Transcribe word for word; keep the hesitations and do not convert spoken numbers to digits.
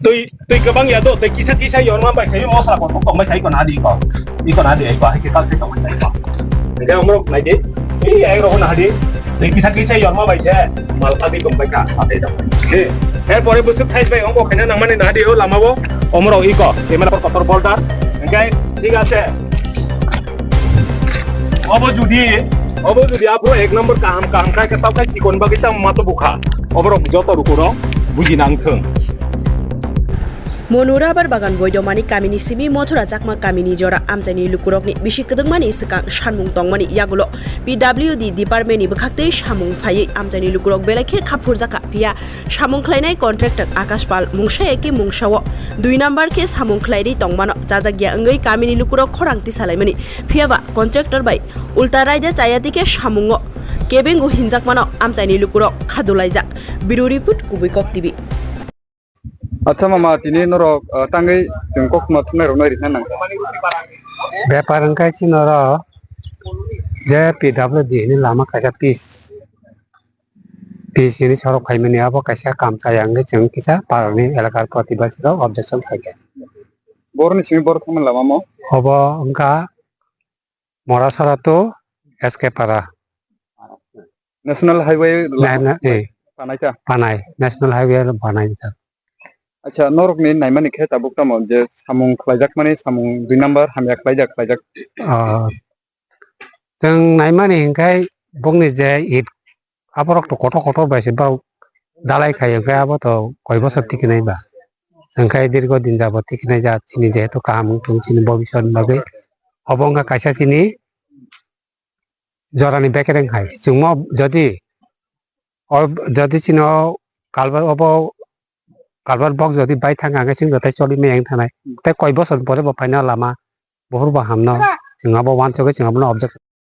Twi, twi kwbang ya do, twi kisa kisa yorma bai sai mosla kothok tong bai thai ko na di ko. Iko na di ko, hai khe kal sai tong bai thai ko. Hingke omrok nai di. Ei, ai rok na di. Twi kisa kisa yorma bai se. Mal ka di tong bai ka, atai da. He. Her pore busuk size bai ongko khaina nang mani na di o lama bo. Omrok iko, camera por kotor border. Hingke, thik ase. Obo judi, obo judi aphuru ek number kaham, kaham khai khe tau khai chikon bagwi tamo mato bukha. Oborok joto rukurok buji nang thung. Monu rabar bagan Boidomani kamini simi Mothura Chakma kamini jora amchaini lukurokni bisi kwdwkmani swkang sanmung tongmani yagulo P W D department ni bwkhaktwi samung phaiwi amchaini lukurok belai khe khaphurjakha, phiya samung khlainai contractor Akash Pal mungsa eki mungsao dui number khe samung khlairwi tongmano chajakya wngwi kamini lukurok khorang tisalaimani, phiyaba contractor bai ulta raida chaya tike samungo kebengo hinjakmano amchaini lukurok khadulaijak. Bureau report, Kubui Kok T V. Acha mama, tini norok, ah, tangwi chwng koktma thumnairokno rihna nang. Bepar wngkha chini oro je P W D ni lama kaisa pitch, pitch ni sorok phaimani abo kaisa kam chaya wngwi chwng kisa parani elakar protibasi rok objection khaikha. Boroni simi borok thangmani lama mo? Obo wngkha Morasara to S K Para. National Highway Na, na, eh, panai ta? Panai, National Highway lo panai ta. Acha, norokni naimani khe tabuk tamo je samung khlaijakmani, samung dui number hamya khlaijak, khlaijak? Ah, chwng naimani hinkhai bokni je it aborok to kotor kotor bai se bau dalai khai, hwnkhe abo to koi bosor tikinai ba. Hwnkhe dirgo din jabot tikinai ja, chini jehetu kaham wng tong chini bobisot ni bagwi. Obo wngkha kaisa chini jorani bekereng hai. Chwngmo jodi o, jodi chini o culvert obo, culvert bok jodi bai thang kha, hwnkhe chwng joto choli maya wng thanai. Tei koi bosor pore bo phaina lama buphuru bo hamno. Chwng abo wansugwi chwng abono objection.